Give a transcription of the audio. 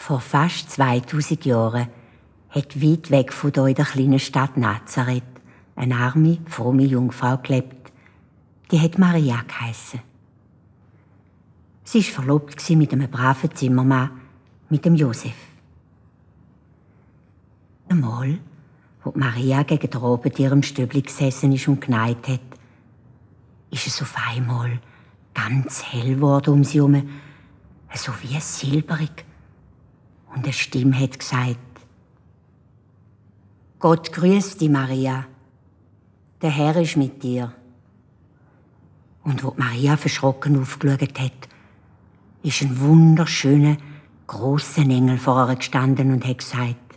Vor fast 2000 Jahren hat weit weg von hier in der kleinen Stadt Nazareth eine arme, fromme Jungfrau gelebt. Die hat Maria geheissen. Sie war verlobt mit einem braven Zimmermann, mit dem Josef. Einmal, wo Maria gegen den Abend in ihrem Stübli gesessen ist und geneigt hat, ist es auf einmal ganz hell geworden um sie herum, so wie silberig. Und eine Stimme hat gesagt: Gott grüß dich, Maria. Der Herr ist mit dir. Und wo Maria verschrocken aufgeschaut hat, ist ein wunderschöner, grosser Engel vor ihr gestanden und hat gesagt: